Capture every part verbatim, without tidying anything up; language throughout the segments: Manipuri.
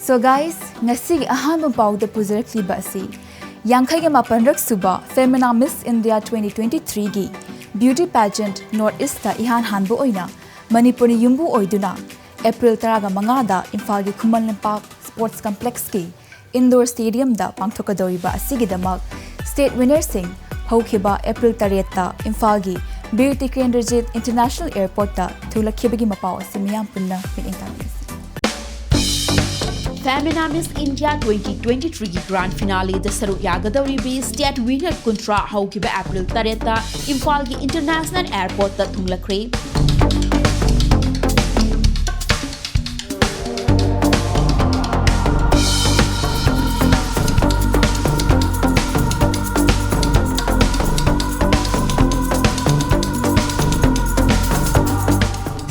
So guys, ꯉꯁꯤꯒꯤ ꯑꯍꯥꯟꯕ ꯄꯥꯎꯗ ꯄꯨꯖꯔꯛꯂꯤꯕ ꯑꯁꯤ ꯌꯥꯡꯈꯩꯒ ꯃꯥꯄꯟꯔꯛ ꯁꯨꯕ Femina Miss India twenty twenty-threeꯒꯤ beauty pageant North Eastꯇ ꯏꯍꯥꯟ ꯍꯥꯟꯕ ꯑꯣꯏꯅ ꯃꯅꯤꯄꯨꯔꯅ ꯌꯨꯝꯕꯨ ꯑꯣꯏꯗꯨꯅ April ꯇꯔꯥꯒ ꯃꯉꯥꯗ ꯏꯝꯐꯥꯜꯒꯤ ꯈꯨꯃꯟ ꯂꯝꯄꯥꯛ Sports Complexꯀꯤ indoor stadiumꯗ ꯄꯥꯡꯊꯣꯛꯀꯗꯧꯔꯤꯕ ꯑꯁꯤꯒꯤꯗꯃꯛ state winnerꯁꯤꯡ ꯍꯧꯈꯤꯕ April ꯇꯔꯦꯠꯇ ꯏꯝꯐꯥꯜꯒꯤ ꯕꯤꯔ ꯇꯤꯀꯦꯟꯗ꯭ꯔꯖꯤꯠ International Airportꯇ ꯊꯨꯡꯂꯛꯈꯤꯕꯒꯤ ꯃꯄꯥꯎ ꯑꯁꯤ ꯃꯤꯌꯥꯝ ꯄꯨꯟꯅ ꯃꯤꯠꯌꯦꯡ ꯇꯥꯕꯤꯔꯁꯤ꯫ Femina Miss India twenty twenty-threeꯒꯤ grand finaleꯗ ꯁꯔꯨꯛ ꯌꯥꯒꯗꯧꯔꯤꯕꯤ state winner ꯀꯨꯟꯊ꯭ꯔꯥ ꯍꯧꯈꯤꯕ April ꯇꯔꯦꯠꯇ ꯏꯝꯐꯥꯜꯒꯤ International Airportꯇ ꯊꯨꯡꯂꯛꯈ꯭ꯔꯦ꯫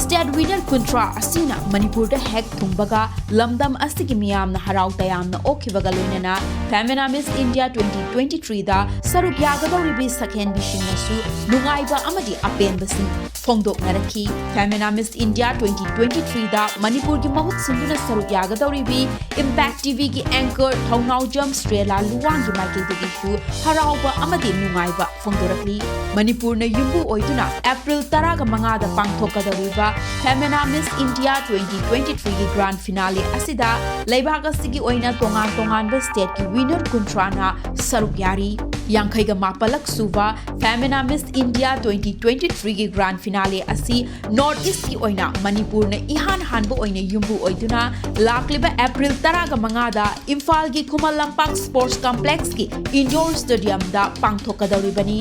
State winner ꯀꯨꯟꯊ꯭ꯔꯥ ꯑꯁꯤꯅ ꯃꯅꯤꯄꯨꯔꯗ ꯍꯦꯛ ꯊꯨꯡꯕꯒ ꯂꯝꯗꯝ ꯑꯁꯤꯒꯤ ꯃꯤꯌꯥꯝꯅ ꯍꯔꯥꯎ ꯇꯌꯥꯝꯅ ꯑꯣꯛꯈꯤꯕꯒ ꯂꯣꯏꯅꯅ Femina Miss India twenty twenty-threeꯗ ꯁꯔꯨꯛ ꯌꯥꯒꯗꯧꯔꯤꯕꯤ ꯁꯛꯍꯦꯟꯕꯤꯁꯤꯡꯅꯁꯨ ꯅꯨꯡꯉꯥꯏꯕ ꯑꯃꯗꯤ ꯑꯄꯦꯟꯕꯁꯤꯡ ꯐꯣꯡꯗꯣꯛꯅꯔꯛꯈꯤ꯫ Femina Miss India twenty twenty-threeꯗ ꯃꯅꯤꯄꯨꯔꯒꯤ ꯃꯍꯨꯠ ꯁꯤꯟꯗꯨꯅ ꯁꯔꯨꯛ ꯌꯥꯒꯗꯧꯔꯤꯕꯤ Impact TVꯒꯤ anchor ꯊꯧꯅꯥꯎꯖꯝ ꯁ꯭ꯔꯦꯂꯥ ꯂꯨꯋꯥꯡꯒꯤ ꯃꯥꯏꯀꯩꯗꯒꯤꯁꯨ ꯍꯔꯥꯎꯕ ꯑꯃꯗꯤ ꯅꯨꯡꯉꯥꯏꯕ ꯐꯣꯡꯗꯣꯔꯛꯂꯤ꯫ ꯃꯅꯤꯄꯨꯔꯅ ꯌꯨꯝꯕꯨ ꯑꯣꯏꯗꯨꯅ April ꯇꯔꯥꯒ ꯃꯉꯥꯗ ꯄꯥꯡꯊꯣꯛꯀꯗꯧꯔꯤꯕ Femina Miss India twenty twenty-threeꯒꯤ grand finale ꯑꯁꯤꯗ ꯂꯩꯕꯥꯛ ꯑꯁꯤꯒꯤ ꯑꯣꯏꯅ ꯇꯣꯉꯥꯟ ꯇꯣꯉꯥꯟꯕ stateꯀꯤ winner ꯀꯨꯟꯊ꯭ꯔꯥꯅ ꯁꯔꯨꯛ ꯌꯥꯔꯤ꯫ ꯌꯥꯡꯈꯩꯒ ꯃꯥꯄꯜꯂꯛ ꯁꯨꯕ Femina Miss India twenty twenty-threeꯒꯤ grand finale ꯑꯁꯤ North Eastꯀꯤ ꯑꯣꯏꯅ ꯃꯅꯤꯄꯨꯔꯅ ꯏꯍꯥꯟ ꯍꯥꯟꯕ ꯑꯣꯏꯅ ꯌꯨꯝꯕꯨ ꯑꯣꯏꯗꯨꯅ ꯂꯥꯛꯂꯤꯕ April ꯇꯔꯥꯒ ꯃꯉꯥꯗ ꯏꯝꯐꯥꯜꯒꯤ Khuman Lampak Sports Complexꯀꯤ indoor stadiumꯗ ꯄꯥꯡꯊꯣꯛꯀꯗꯧꯔꯤꯕꯅꯤ꯫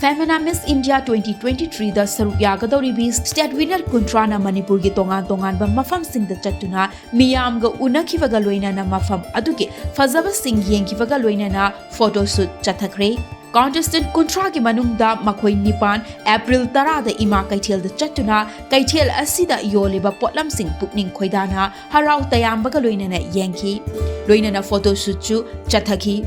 Femina Miss India twenty twenty-threeꯗ ꯁꯔꯨꯛ ꯌꯥꯒꯗꯧꯔꯤꯕꯤ state winner ꯀꯨꯟꯊ꯭ꯔꯥꯅ ꯃꯅꯤꯄꯨꯔꯒꯤ ꯇꯣꯉꯥꯟ ꯇꯣꯉꯥꯟꯕ ꯃꯐꯝꯁꯤꯡꯗ ꯆꯠꯇꯨꯅ ꯃꯤꯌꯥꯝꯒ ꯎꯅꯈꯤꯕꯒ ꯂꯣꯏꯅꯅ ꯃꯐꯝ ꯑꯗꯨꯒꯤ ꯐꯖꯕꯁꯤꯡ ꯌꯦꯡꯈꯤꯕꯒ ꯂꯣꯏꯅꯅ photo shoot ꯆꯠꯊꯈ꯭ꯔꯦ꯫ Contestant ꯀꯨꯟꯊ꯭ꯔꯥꯒꯤ ꯃꯅꯨꯡꯗ ꯃꯈꯣꯏ ꯅꯤꯄꯥꯟ April ꯇꯔꯥꯗ ꯏꯃꯥ ꯀꯩꯊꯦꯜꯗ ꯆꯠꯇꯨꯅ ꯀꯩꯊꯦꯜ ꯑꯁꯤꯗ ꯌꯣꯜꯂꯤꯕ ꯄꯣꯠꯂꯝꯁꯤꯡ ꯄꯨꯛꯅꯤꯡ ꯈꯣꯏꯗꯥꯅ ꯍꯔꯥꯎ ꯇꯌꯥꯝꯕꯒ ꯂꯣꯏꯅꯅ ꯌꯦꯡꯈꯤ꯫ ꯂꯣꯏꯅꯅ photo shootꯁꯨ ꯆꯠꯊꯈꯤ꯫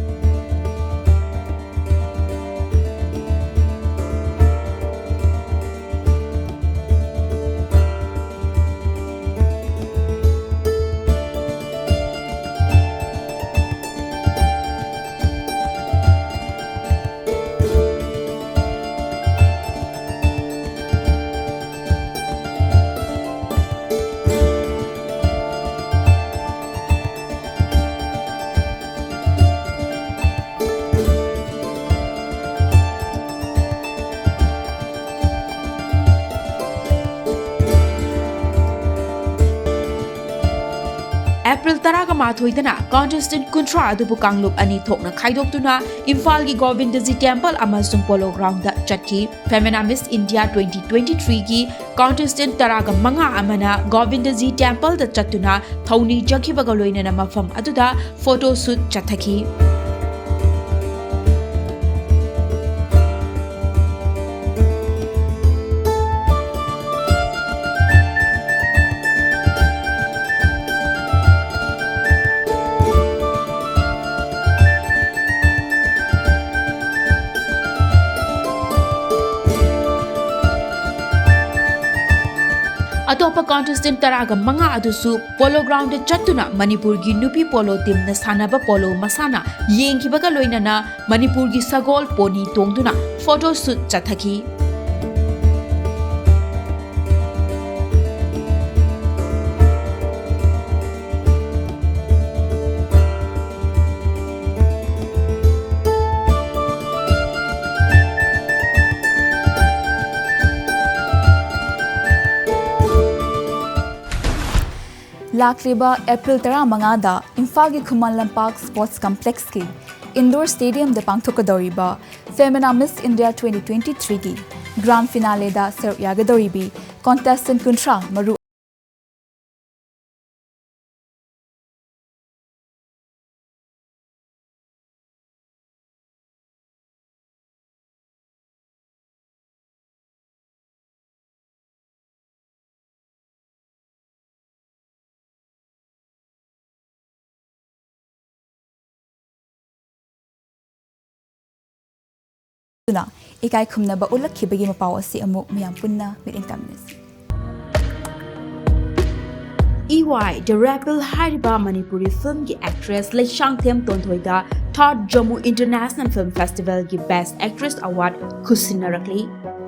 April ꯇꯔꯥꯒ ꯃꯥꯊꯣꯏꯗꯅ contestant ꯀꯨꯟꯊ꯭ꯔꯥ ꯑꯗꯨꯕꯨ ꯀꯥꯡꯂꯨꯞ ꯑꯅꯤ ꯊꯣꯛꯅ ꯈꯥꯏꯗꯣꯛꯇꯨꯅ ꯏꯝꯐꯥꯜꯒꯤ ꯒꯣꯕꯤꯟꯗꯖꯤ temple ꯑꯃꯁꯨꯡ Polo Groundꯗ ꯆꯠꯈꯤ꯫ Femina Miss India twenty twenty-threeꯒꯤ contestant ꯇꯔꯥꯒ ꯃꯉꯥ ꯑꯃꯅ ꯒꯣꯕꯤꯟꯗꯖꯤ templeꯗ ꯆꯠꯇꯨꯅ ꯊꯧꯅꯤꯖꯈꯤꯕꯒ ꯂꯣꯏꯅꯅ ꯃꯐꯝ ꯑꯗꯨꯗ photo shoot ꯆꯠꯊꯈꯤ꯫ ꯑꯇꯣꯞꯄ contestant ꯇꯔꯥꯒ ꯃꯉꯥ ꯑꯗꯨꯁꯨ Polo Groundꯗ ꯆꯠꯇꯨꯅ ꯃꯅꯤꯄꯨꯔꯒꯤ ꯅꯨꯄꯤ polo teamꯅ ꯁꯥꯟꯅꯕ polo ꯃꯁꯥꯟꯅ ꯌꯦꯡꯈꯤꯕꯒ ꯂꯣꯏꯅꯅ ꯃꯅꯤꯄꯨꯔꯒꯤ ꯁꯒꯣꯜ pony ꯇꯣꯡꯗꯨꯅ photo shoot ꯆꯠꯊꯈꯤ꯫ ꯂꯥꯛꯂꯤꯕ ꯑꯦꯄ꯭ꯔꯤꯜ ꯇꯔꯥꯃꯉꯥꯗ ꯏꯝꯐꯥꯜꯒꯤ ꯈꯨꯃꯟ ꯂꯝꯄꯥꯛ ꯁ꯭ꯄꯣꯔꯠꯁ ꯀꯝꯄ꯭ꯂꯦꯛꯁꯀꯤ ꯏꯟꯗꯣꯔ ꯁ꯭ꯇꯦꯗꯤꯌꯝꯗ ꯄꯥꯡꯊꯣꯛꯀꯗꯧꯔꯤꯕ ꯐꯦꯃꯤꯅꯥ ꯃꯤꯁ ꯏꯟꯗꯤꯌꯥ twenty twenty-threeꯒꯤ ꯒ꯭ꯔꯥꯟ ꯐꯤꯅꯥꯂꯦꯗ ꯁꯔꯨꯛ ꯌꯥꯒꯗꯧꯔꯤꯕꯤ ꯀꯣꯟꯇꯦꯁꯇꯦꯟꯠ ꯀꯨꯟꯊ꯭ꯔꯥ ꯃꯔꯨ ꯗꯨꯅ ꯏꯀꯥꯏ ꯈꯨꯝꯅꯕ ꯎꯠꯂꯛꯈꯤꯕꯒꯤ ꯃꯄꯥꯎ ꯑꯁꯤ ꯑꯃꯨꯛ ꯃꯤꯌꯥꯝ ꯄꯨꯟꯅ ꯃꯤꯠꯌꯦꯡ ꯇꯥꯃꯤꯟꯅꯁꯤ꯫ ꯏ ꯋꯥꯏ ꯗ ꯔꯦꯕꯦꯜ ꯍꯥꯏꯔꯤꯕ ꯃꯅꯤꯄꯨꯔꯤ ꯐꯤꯜꯝꯒꯤ ꯑꯦꯛꯇ꯭ꯔꯦꯁ ꯂꯩꯁꯥꯡꯊꯦꯝ ꯇꯣꯟꯊꯣꯏꯗ ꯊꯥꯔꯠ ꯖꯝꯃꯨ ꯏꯟꯇꯔꯅꯦꯁꯅꯦꯜ ꯐꯤꯜꯝ ꯐꯦꯁꯇꯤꯚꯦꯜꯒꯤ ꯕꯦꯁ꯭ꯠ ꯑꯦꯛꯇ꯭ꯔꯦꯁ ꯑꯦꯋꯥꯔꯗ ꯈꯨꯁꯤꯟꯅꯔꯛꯂꯤ꯫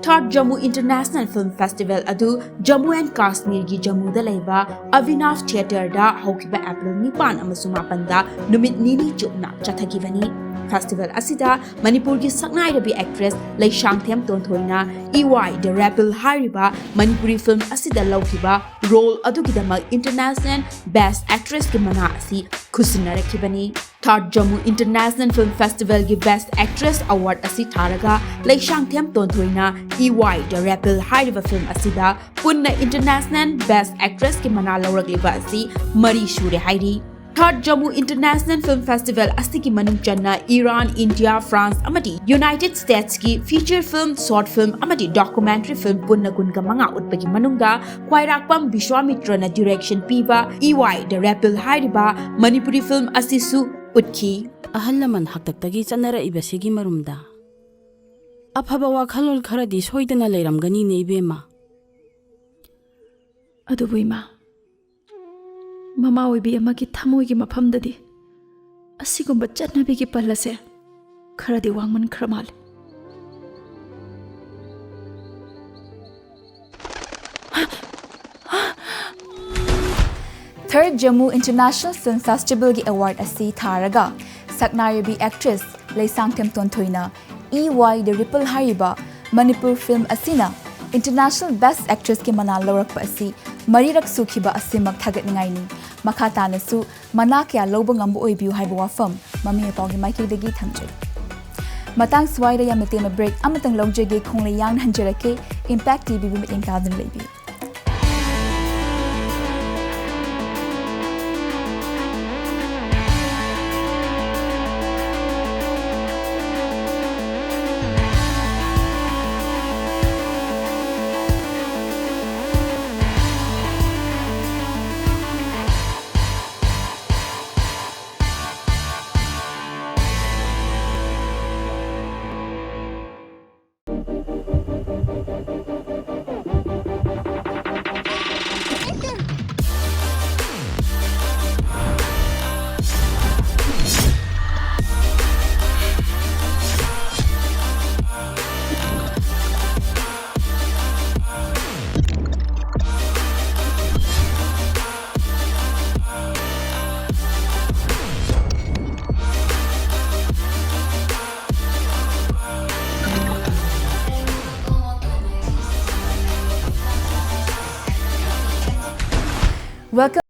ꯊꯥꯔꯠ ꯖꯝꯃꯨ ꯏꯟꯇꯔꯅꯦꯁꯅꯦꯜ ꯐꯤꯜꯝ ꯐꯦꯁꯇꯤꯚꯦꯜ ꯑꯗꯨ ꯖꯝꯃꯨ ꯑꯦꯟ ꯀꯥꯁꯃꯤꯔꯒꯤ ꯖꯝꯃꯨꯗ ꯂꯩꯕ ꯑꯚꯤꯅꯥꯚ ꯊꯤꯌꯦꯇꯔꯗ ꯍꯧꯈꯤꯕ ꯑꯦꯄ꯭ꯔꯤꯜ ꯅꯤꯄꯥꯟ ꯑꯃꯁꯨꯡ ꯃꯥꯄꯟꯗ ꯅꯨꯃꯤꯠ ꯅꯤꯅꯤ ꯆꯨꯞꯅ ꯆꯠꯊꯈꯤꯕꯅꯤ꯫ ꯐꯦꯁꯇꯤꯚꯦꯜ ꯑꯁꯤꯗ ꯃꯅꯤꯄꯨꯔꯒꯤ ꯁꯛꯅꯥꯏꯔꯕꯤ actress Leishangthem ꯇꯣꯟꯊꯣꯏꯅ E Y the rebel ꯍꯥꯏꯔꯤꯕ ꯃꯅꯤꯄꯨꯔꯤ ꯐꯤꯜꯝ ꯑꯁꯤꯗ ꯂꯧꯈꯤꯕ ꯔꯣꯜ ꯑꯗꯨꯒꯤꯗꯃꯛ ꯏꯟꯇꯔꯅꯦꯁꯅꯦꯜ ꯕꯦꯁ꯭ꯠ ꯑꯦꯛꯇ꯭ꯔꯦꯁꯀꯤ ꯃꯅꯥ ꯑꯁꯤ ꯈꯨꯁꯤꯟꯅꯔꯛꯈꯤꯕꯅꯤ꯫ ꯊꯥꯔꯠ ꯖꯝꯃꯨ ꯏꯟꯇꯔꯅꯦꯁꯅꯦꯜ ꯐꯤꯜꯝ ꯐꯦꯁꯇꯤꯚꯦꯜꯒꯤ ꯕꯦꯁ꯭ꯠ ꯑꯦꯛꯇ꯭ꯔꯦꯁ ꯑꯦꯋꯥꯔꯗ ꯑꯁꯤ ꯊꯥꯔꯒ Leishangthem ꯇꯣꯟꯊꯣꯏꯅ E Y the rebel ꯍꯥꯏꯔꯤꯕ ꯐꯤꯜꯝ ꯑꯁꯤꯗ ꯄꯨꯟꯅ ꯏꯟꯇꯔꯅꯦꯁꯅꯦꯜ ꯕꯦꯁ꯭ꯠ ꯑꯦꯛꯇ꯭ꯔꯦꯁꯀꯤ ꯃꯅꯥ ꯂꯧꯔꯛꯂꯤꯕ ꯑꯁꯤ ꯃꯔꯤ ꯁꯨꯔꯦ ꯍꯥꯏꯔꯤ꯫ ꯊꯥꯔꯠ ꯖꯝꯃꯨ ꯏꯟꯇꯔꯅꯦꯁꯅꯦꯜ ꯐꯤꯜꯝ ꯐꯦꯁꯇꯤꯚꯦꯜ ꯑꯁꯤꯒꯤ ꯃꯅꯨꯡ ꯆꯟꯅ ꯏꯔꯥꯟ, ꯏꯟꯗꯤꯌꯥ, ꯐ꯭ꯔꯥꯟꯁ ꯑꯃꯗꯤ ꯌꯨꯅꯥꯏꯇꯦꯗ ꯁ꯭ꯇꯦꯠꯁꯀꯤ ꯐꯤꯆꯔ ꯐꯤꯜꯝ, ꯁꯣꯔꯠ ꯐꯤꯜꯝ ꯑꯃꯗꯤ ꯗꯣꯀꯨꯃꯦꯟꯇꯔꯤ ꯐꯤꯜꯝ ꯄꯨꯟꯅ ꯀꯨꯟꯒ ꯃꯉꯥ ꯎꯠꯄꯒꯤ ꯃꯅꯨꯡꯗ ꯈ꯭ꯋꯥꯏꯔꯥꯛꯄꯝ ꯕꯤꯁ꯭ꯋꯥꯃꯤꯇ꯭ꯔꯅ ꯗꯤꯔꯦꯛꯁꯟ ꯄꯤꯕ ꯏ ꯋꯥꯏ ꯗ ꯔꯦꯕꯦꯜ ꯍꯥꯏꯔꯤꯕ ꯃꯅꯤꯄꯨꯔꯤ ꯐꯤꯜꯝ ꯑꯁꯤꯁꯨ ꯎꯠꯈꯤ꯫ ꯑꯍꯜ ꯂꯃꯟ ꯍꯥꯛꯇꯛꯇꯒꯤ ꯆꯠꯅꯔꯛꯏꯕꯁꯤꯒꯤ ꯃꯔꯨꯝꯗ ꯑꯐꯕ ꯋꯥꯈꯜꯂꯣꯟ ꯈꯔꯗꯤ ꯁꯣꯏꯗꯅ ꯂꯩꯔꯝꯒꯅꯤꯅꯦ, ꯏꯕꯦꯝꯃ꯫ ꯑꯗꯨꯕꯨ ꯏꯃꯥ, ꯃꯃꯥ ꯑꯣꯏꯕꯤ ꯑꯃꯒꯤ ꯊꯃꯣꯏꯒꯤ ꯃꯐꯝꯗꯗꯤ ꯑꯁꯤꯒꯨꯝꯕ ꯆꯠꯅꯕꯤꯒꯤ ꯄꯜ ꯑꯁꯦ ꯈꯔꯗꯤ ꯋꯥꯡꯃꯟꯈ꯭ꯔ ꯃꯥꯜꯂꯦ꯫ ꯊꯥꯔꯠ ꯖꯝꯃꯨ ꯏꯟꯇꯔꯅꯦꯁꯅꯦꯜ ꯐꯤꯜꯝ ꯐꯦꯁꯇꯤꯚꯦꯜꯒꯤ ꯑꯦꯋꯥꯔꯗ ꯑꯁꯤ ꯊꯥꯔꯒ ꯁꯛꯅꯥꯏꯔꯕꯤ actress Leishangthem ꯇꯣꯟꯊꯣꯏꯅ E Y the rebel ꯍꯥꯏꯔꯤꯕ ꯃꯅꯤꯄꯨꯔ ꯐꯤꯜꯝ ꯑꯁꯤꯅ ꯏꯟꯇꯔꯅꯦꯁꯅꯦꯜ ꯕꯦꯁ꯭ꯠ ꯑꯦꯛꯇ꯭ꯔꯦꯁꯀꯤ ꯃꯅꯥ ꯂꯧꯔꯛꯄ ꯑꯁꯤ ꯃꯔꯤꯔꯛ ꯁꯨꯈꯤꯕ ꯑꯁꯤꯃꯛ ꯊꯥꯒꯠꯅꯤꯡꯉꯥꯏꯅꯤ꯫ ꯃꯈꯥ ꯇꯥꯅꯁꯨ ꯃꯅꯥ ꯀꯌꯥ ꯂꯧꯕ ꯉꯝꯕ ꯑꯣꯏꯕꯤꯌꯨ ꯍꯥꯏꯕ ꯋꯥꯐꯝ ꯃꯃꯤ ꯃꯄꯥꯒꯤ ꯃꯥꯏꯀꯩꯗꯒꯤ ꯊꯝꯖꯩ꯫ ꯃꯇꯥꯡ ꯁ꯭ꯋꯥꯏꯗ ꯌꯥꯝꯅ ꯇꯦꯟꯕ break ꯑꯃꯇꯪ ꯂꯧꯖꯒꯦ, ꯈꯣꯡꯂꯩ ꯌꯥꯡꯅ ꯍꯟꯖꯔꯛꯀꯦ꯫ Impact TVꯕꯨ ꯃꯤꯠꯌꯦꯡ ꯇꯥꯗꯨꯅ ꯂꯩꯕꯤꯌꯨ꯫ Welcome.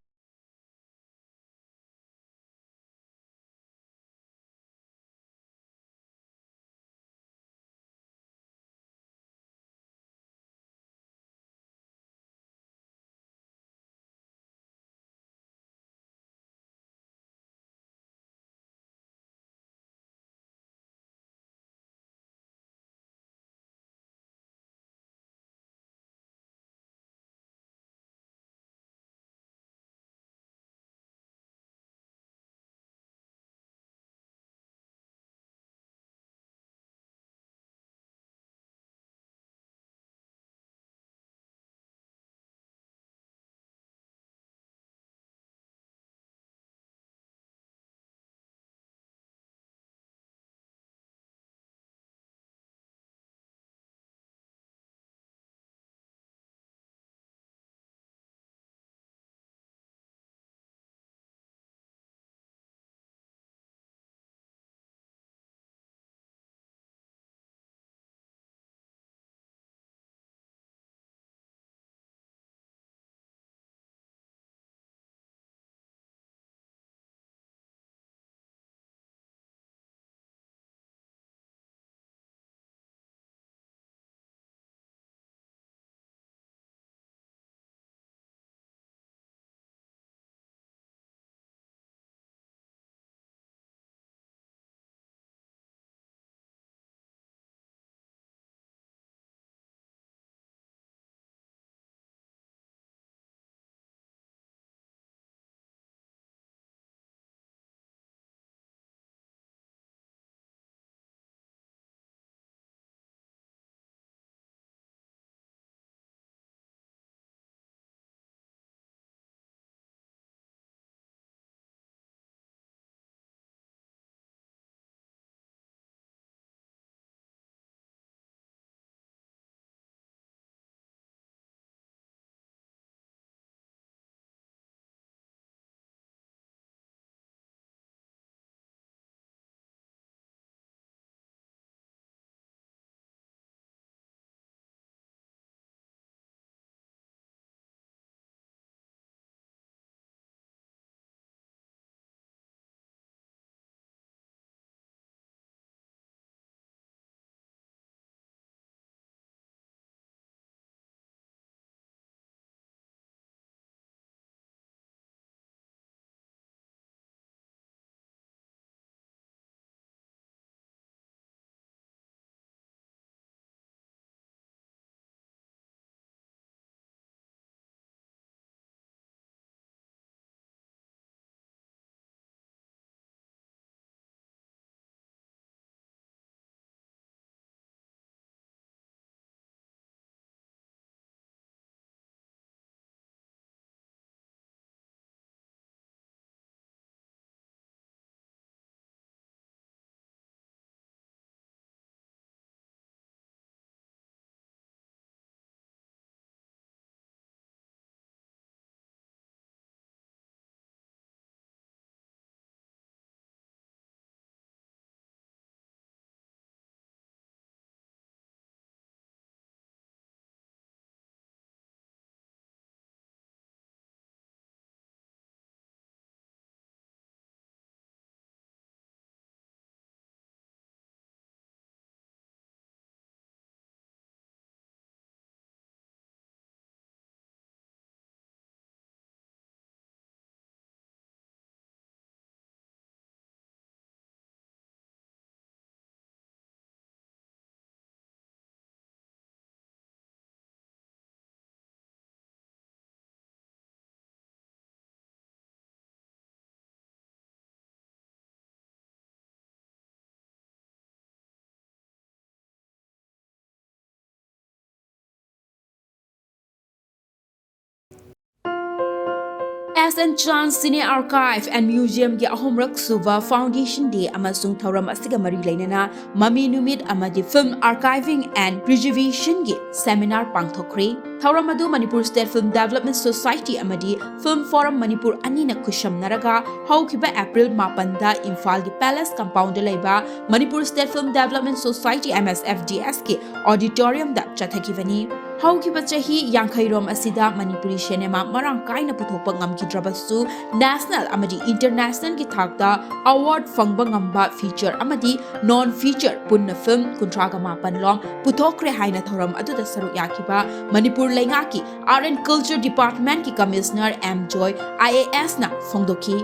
ꯑꯦꯁ ꯑꯦꯟ ꯆꯥꯟ ꯁꯤꯅꯦ ꯑꯥꯔꯀꯥꯏꯚ ꯑꯦꯟ ꯃ꯭ꯌꯨꯖꯤꯌꯝꯒꯤ ꯑꯍꯨꯝꯔꯛ ꯁꯨꯕ Foundation Day ꯑꯃꯁꯨꯡ ꯊꯧꯔꯝ ꯑꯁꯤꯒ ꯃꯔꯤ ꯂꯩꯅꯅ ꯃꯃꯤ ꯅꯨꯃꯤꯠ ꯑꯃꯗꯤ Film Archiving and Preservationꯒꯤ seminar ꯄꯥꯡꯊꯣꯛꯈ꯭ꯔꯦ꯫ ꯊꯧꯔꯝ ꯑꯗꯨ Manipur State Film Development Society ꯑꯃꯗꯤ Film Forum ꯃꯅꯤꯄꯨꯔ ꯑꯅꯤꯅ ꯈꯨꯠꯁꯝꯅꯔꯒ ꯍꯧꯈꯤꯕ ꯑꯦꯄ꯭ꯔꯤꯜ ꯃꯥꯄꯟꯗ ꯏꯝꯐꯥꯜꯒꯤ Palace Compoundꯗ ꯂꯩꯕ Manipur State Film Development Society, M S F D Sꯀꯤ auditoriumꯗ ꯆꯠꯊꯈꯤꯕꯅꯤ꯫ ꯍꯧꯈꯤꯕ ꯆꯍꯤ ꯌꯥꯡꯈꯩꯔꯣꯝ ꯑꯁꯤꯗ ꯃꯅꯤꯄꯨꯔꯤ ꯁꯤꯅꯦꯃꯥ ꯃꯔꯥꯡ ꯀꯥꯏꯅ ꯄꯨꯊꯣꯛꯄ ꯉꯝꯈꯤꯗ꯭ꯔꯕꯁꯨ, national ꯑꯃꯗꯤ internationalꯒꯤ ꯊꯥꯛꯇ award ꯐꯪꯕ ꯉꯝꯕ feature ꯑꯃꯗꯤ non feature ꯄꯨꯟꯅ film ꯀꯨꯟꯊ꯭ꯔꯥꯒ ꯃꯥꯄꯟ ꯂꯣꯝ ꯄꯨꯊꯣꯛꯈ꯭ꯔꯦ ꯍꯥꯏꯅ ꯊꯧꯔꯝ ꯑꯗꯨꯗ ꯁꯔꯨꯛ ꯌꯥꯈꯤꯕ ꯃꯅꯤꯄꯨꯔ ꯂꯩꯉꯥꯛꯀꯤ Art and Culture Departmentꯀꯤ Commissioner M Joy IASꯅ ꯐꯣꯡꯗꯣꯛꯈꯤ꯫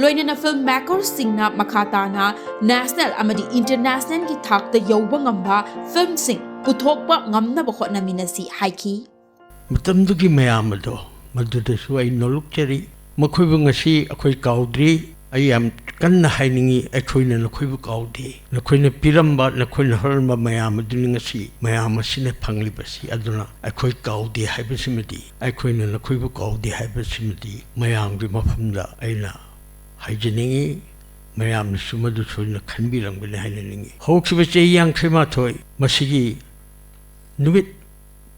ꯂꯣꯏꯅꯅ film makersꯁꯤꯡꯅ ꯃꯈꯥ ꯇꯥꯅ national ꯑꯃꯗꯤ internationalꯒꯤ ꯊꯥꯛꯇ ꯌꯧꯕ ꯉꯝꯕ filmꯁꯤꯡ ꯄꯨꯊꯣꯛꯄ ꯉꯝꯅꯕ ꯍꯣꯠꯅꯃꯤꯟꯅꯁꯤ ꯍꯥꯏꯈꯤ꯫ ꯃꯇꯝꯗꯨꯒꯤ ꯃꯌꯥꯝ ꯑꯗꯣ, ꯃꯗꯨꯗꯁꯨ ꯑꯩ ꯅꯣꯂꯨꯛꯆꯔꯤ꯫ ꯃꯈꯣꯏꯕꯨ ꯉꯁꯤ ꯑꯩꯈꯣꯏ ꯀꯥꯎꯗ꯭ꯔꯤ꯫ ꯑꯩ ꯌꯥꯝ ꯀꯟꯅ ꯍꯥꯏꯅꯤꯡꯏ, ꯑꯩꯈꯣꯏꯅ ꯅꯈꯣꯏꯕꯨ ꯀꯥꯎꯗꯦ꯫ ꯅꯈꯣꯏꯅ ꯄꯤꯔꯝꯕ, ꯅꯈꯣꯏꯅ ꯍꯣꯠꯅꯔꯝꯕ ꯃꯌꯥꯝ ꯑꯗꯨꯅꯤ ꯉꯁꯤ ꯃꯌꯥꯝ ꯑꯁꯤꯅ ꯐꯪꯂꯤꯕꯁꯤ꯫ ꯑꯗꯨꯅ ꯑꯩꯈꯣꯏ ꯀꯥꯎꯗꯦ ꯍꯥꯏꯕꯁꯤꯃꯗꯤ, ꯑꯩꯈꯣꯏꯅ ꯅꯈꯣꯏꯕꯨ ꯀꯥꯎꯗꯦ ꯍꯥꯏꯕꯁꯤꯃꯗꯤ ꯃꯌꯥꯝꯒꯤ ꯃꯐꯝꯗ ꯑꯩꯅ ꯍꯥꯏꯖꯅꯤꯡꯏ꯫ ꯃꯌꯥꯝꯅꯁꯨ ꯃꯗꯨ ꯁꯣꯏꯗꯅ ꯈꯟꯕꯤꯔꯝꯒꯅꯤ ꯍꯥꯏꯅ ꯅꯤꯡꯏ꯫ ꯍꯧꯈꯤꯕ ꯆꯍꯤ ꯌꯥꯡꯈꯩ ꯃꯥꯊꯣꯏ ꯃꯁꯤꯒꯤ ꯅꯨꯃꯤꯠ,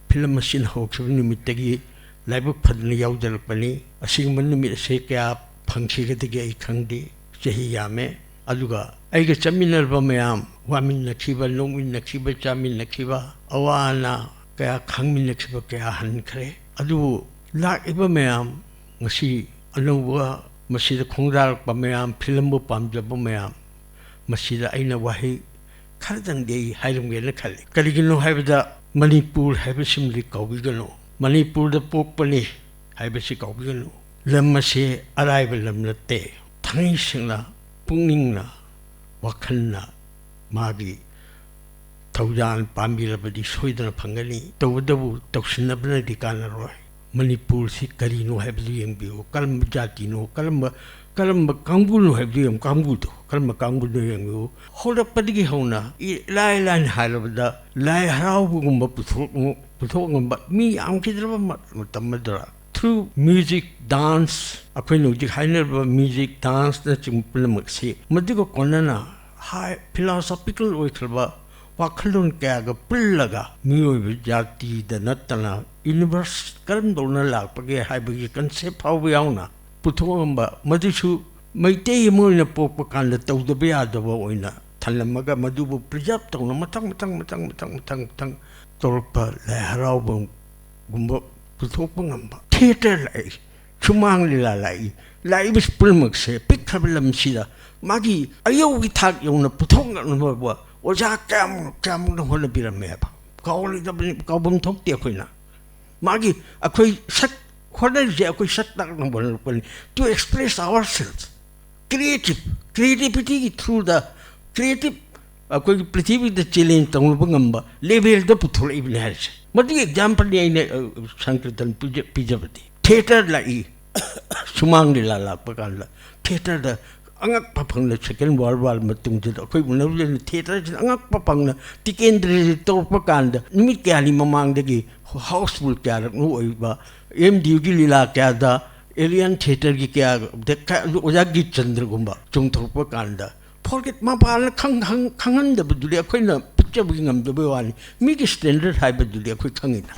film ꯑꯁꯤꯅ ꯍꯧꯈꯤꯕ ꯅꯨꯃꯤꯠꯇꯒꯤ ꯂꯥꯏꯕꯛ ꯐꯗꯅ ꯌꯥꯎꯖꯔꯛꯄꯅꯤ꯫ ꯑꯁꯤꯒꯨꯝꯕ ꯅꯨꯃꯤꯠ ꯑꯁꯤ ꯀꯌꯥ ꯐꯪꯈꯤꯒꯗꯒꯦ ꯑꯩ ꯈꯪꯗꯦ꯫ ꯆꯍꯤ ꯌꯥꯝꯃꯦ꯫ ꯑꯗꯨꯒ ꯑꯩꯒ ꯆꯠꯃꯤꯟꯅꯔꯕ ꯃꯌꯥꯝ, ꯋꯥꯃꯤꯟꯅꯈꯤꯕ, ꯅꯣꯛꯃꯤꯟꯅꯈꯤꯕ, ꯆꯥꯃꯤꯟꯅꯈꯤꯕ, ꯑꯋꯥ ꯑꯅꯥ ꯀꯌꯥ ꯈꯪꯃꯤꯟꯅꯈꯤꯕ ꯀꯌꯥ ꯍꯟꯈ꯭ꯔꯦ꯫ ꯑꯗꯨꯕꯨ ꯂꯥꯛꯂꯤꯕ ꯃꯌꯥꯝ, ꯉꯁꯤ ꯑꯅꯧꯕ ꯃꯁꯤꯗ ꯈꯣꯡꯗꯥꯔꯛꯄ ꯃꯌꯥꯝ, filmꯕꯨ ꯄꯥꯝꯖꯕ ꯃꯌꯥꯝ, ꯃꯁꯤꯗ ꯑꯩꯅ ꯋꯥꯍꯩ ꯈꯔꯗꯪꯗꯤ ꯑꯩ ꯍꯥꯏꯔꯝꯒꯦꯅ ꯈꯜꯂꯤ꯫ ꯀꯔꯤꯒꯤꯅꯣ ꯍꯥꯏꯕꯗ, ꯃꯅꯤꯄꯨꯔ ꯍꯥꯏꯕꯁꯤꯃꯗꯤ ꯀꯥꯎꯕꯤꯒꯅꯨ꯫ ꯃꯅꯤꯄꯨꯔꯗ ꯄꯣꯛꯄꯅꯤ ꯍꯥꯏꯕꯁꯤ ꯀꯥꯎꯕꯤꯒꯅꯨ꯫ ꯂꯝ ꯑꯁꯤ ꯑꯔꯥꯏꯕ ꯂꯝ ꯅꯠꯇꯦ꯫ ꯊꯥꯡꯉꯩ ꯁꯦꯡꯅ, ꯄꯨꯛꯅꯤꯡꯅ, ꯋꯥꯈꯜꯅ ꯃꯥꯒꯤ ꯊꯧꯖꯥꯜ ꯄꯥꯝꯕꯤꯔꯕꯗꯤ ꯁꯣꯏꯗꯅ ꯐꯪꯒꯅꯤ꯫ ꯇꯧꯕꯇꯕꯨ ꯇꯧꯁꯤꯟꯅꯕꯅꯗꯤ ꯀꯥꯟꯅꯔꯣꯏ꯫ ꯃꯅꯤꯄꯨꯔꯁꯤ ꯀꯔꯤꯅꯣ ꯍꯥꯏꯕꯗꯨ ꯌꯦꯡꯕꯤꯌꯨ꯫ ꯀꯔꯝꯕ ꯖꯥꯇꯤꯅꯣ, ꯀꯔꯝꯕ, ꯀꯔꯝꯕ ꯀꯥꯡꯕꯨꯅꯣ ꯍꯥꯏꯕꯗꯨ ꯌꯦꯡ-, ꯀꯥꯡꯕꯨꯗꯣ, ꯀꯔꯝꯕ ꯀꯥꯡꯕꯨꯅꯣ ꯌꯦꯡꯕꯤꯌꯨ꯫ ꯍꯧꯔꯛꯄꯗꯒꯤ ꯍꯧꯅ ꯏ-, ꯏꯂꯥꯏ ꯂꯥꯏꯅ ꯍꯥꯏꯔꯕꯗ ꯂꯥꯏ ꯍꯔꯥꯎꯕꯒꯨꯝꯕ ꯄꯨꯊꯣꯛ-, ꯄꯨꯊꯣꯛꯉꯝꯕ ꯃꯤ ꯌꯥꯝꯈꯤꯗ꯭ꯔꯕ ꯃ-, ꯃꯇꯝ ꯑꯗꯨꯗ through music, dance, ꯑꯩꯈꯣꯏꯅ ꯍꯧꯖꯤꯛ ꯍꯥꯏꯅꯔꯤꯕ music, danceꯅꯆꯤꯡꯕ ꯄꯨꯝꯅꯃꯛꯁꯤ ꯃꯗꯨꯒ ꯀꯣꯟꯅꯅ ꯍꯥꯏ philosophical ꯑꯣꯏꯈ꯭ꯔꯕ ꯋꯥꯈꯜꯂꯣꯟ ꯀꯌꯥꯒ ꯄꯨꯜꯂꯒ ꯃꯤꯑꯣꯏꯕ ꯖꯥꯇꯤꯗ ꯅꯠꯇꯅ universe ꯀꯔꯝꯗꯧꯅ ꯂꯥꯛꯄꯒꯦ ꯍꯥꯏꯕꯒꯤ concept ꯐꯥꯎꯕ ꯌꯥꯎꯅ ꯄꯨꯊꯣꯛꯂꯝꯕ, ꯃꯗꯨꯁꯨ ꯃꯩꯇꯩ ꯑꯃ ꯑꯣꯏꯅ ꯄꯣꯛꯄ ꯀꯥꯟꯗ ꯇꯧꯗꯕ ꯌꯥꯗꯕ ꯑꯣꯏꯅ ꯊꯝꯂꯝꯃꯒ ꯃꯗꯨꯕꯨ preserve ꯇꯧꯅ ꯃꯊꯪ ꯃꯊꯪ ꯃꯊꯪ ꯃꯊꯪ ꯃꯊꯪ ꯃꯊꯪ ꯇꯧꯔꯛꯄ ꯂꯥꯏ ꯍꯔꯥꯎꯕꯒꯨꯝꯕ ꯄꯨꯊꯣꯛꯄ ꯉꯝꯕ꯫ Theatre ꯂꯥꯛꯏ, ꯁꯨꯃꯥꯡ ꯂꯤꯂꯥ ꯂꯥꯛꯏ, ꯂꯥꯛꯏꯕ ꯄꯨꯝꯅꯃꯛꯁꯦ ꯄꯤꯛꯈ꯭ꯔꯕ ꯂꯝꯁꯤꯗ ꯃꯥꯒꯤ ꯑꯌꯧꯒꯤ ꯊꯥꯛ ꯌꯧꯅ ꯄꯨꯊꯣꯛꯅꯅꯕ ꯑꯣꯖꯥ ꯀꯌꯥꯃꯨꯛ ꯀꯌꯥꯃꯨꯛꯅ ꯍꯣꯠꯅꯕꯤꯔꯝꯃꯦꯕ꯫ ꯀꯥꯎꯔꯣꯏꯗꯕꯅꯤ, ꯀꯥꯎꯐꯝ ꯊꯣꯛꯇꯦ꯫ ꯑꯩꯈꯣꯏꯅ ꯃꯥꯒꯤ ꯑꯩꯈꯣꯏ ꯁꯛ ꯍꯣꯠꯅꯔꯤꯁꯦ ꯑꯩꯈꯣꯏ ꯁꯛ ꯇꯥꯛꯅꯕ ꯍꯣꯠꯅꯔꯛꯄꯅꯤ, to express ourselves, creative, creativityꯒꯤ through the creative ꯑꯩꯈꯣꯏꯒꯤ ꯄ꯭ꯔꯤꯊꯤꯕꯤꯗ challenge ꯇꯧꯅꯕ ꯉꯝꯕ levelꯗ ꯄꯨꯊꯣꯔꯛꯏꯕꯅꯤ ꯍꯥꯏꯔꯤꯁꯦ꯫ ꯃꯗꯨꯒꯤ exampleꯅꯤ ꯑꯩꯅ ꯑ, ꯁꯪꯀꯤꯔꯇꯟ ꯄꯤꯖ- ꯄꯤꯖꯕꯗꯤ꯫ Theatre ꯂꯥꯛꯏ, ꯁꯨꯃꯥꯡ ꯂꯤꯂꯥ ꯂꯥꯛꯄ ꯀꯥꯟꯗ theatreꯗ ꯑꯉꯛꯄ ꯐꯪꯅ second world war ꯃꯇꯨꯡꯁꯤꯗ ꯑꯩꯈꯣꯏ ꯎꯅꯕꯗ theatreꯁꯤꯗ ꯑꯉꯛꯄ ꯐꯪꯅ ꯇꯤꯀꯦꯟꯗ꯭ꯔꯖꯤꯠ ꯇꯧꯔꯛꯄ ꯀꯥꯟꯗ ꯅꯨꯃꯤꯠ ꯀꯌꯥꯅꯤ ꯃꯃꯥꯡꯗꯒꯤ housefull ꯀꯌꯥꯔꯛꯅꯣ ꯑꯣꯏꯕ ꯑꯦꯝ ꯗꯤ ꯌꯨꯒꯤ ꯂꯤꯂꯥ ꯀꯌꯥꯗ ꯑꯦꯂꯤꯌꯟ ꯊꯤꯌꯦꯇꯔꯒꯤ ꯀꯌꯥ ꯀꯩ- ꯑꯣꯖꯥ ꯒꯤꯔꯆꯟꯗ꯭ꯔꯒꯨꯝꯕ ꯆꯣꯡꯊꯣꯔꯛꯄ ꯀꯥꯟꯗ forget ꯃꯄꯥꯟꯅ ꯈꯪ- ꯈꯪ- ꯈꯪꯍꯟꯗꯕꯗꯨꯗꯤ ꯑꯩꯈꯣꯏꯅ ꯄꯤꯛꯆꯕꯒꯤ ꯉꯝꯗꯕꯩ ꯋꯥꯅꯤ꯫ ꯃꯤꯒꯤ standard ꯍꯥꯏꯕꯗꯨꯗꯤ ꯑꯩꯈꯣꯏ ꯈꯪꯉꯤꯅ꯫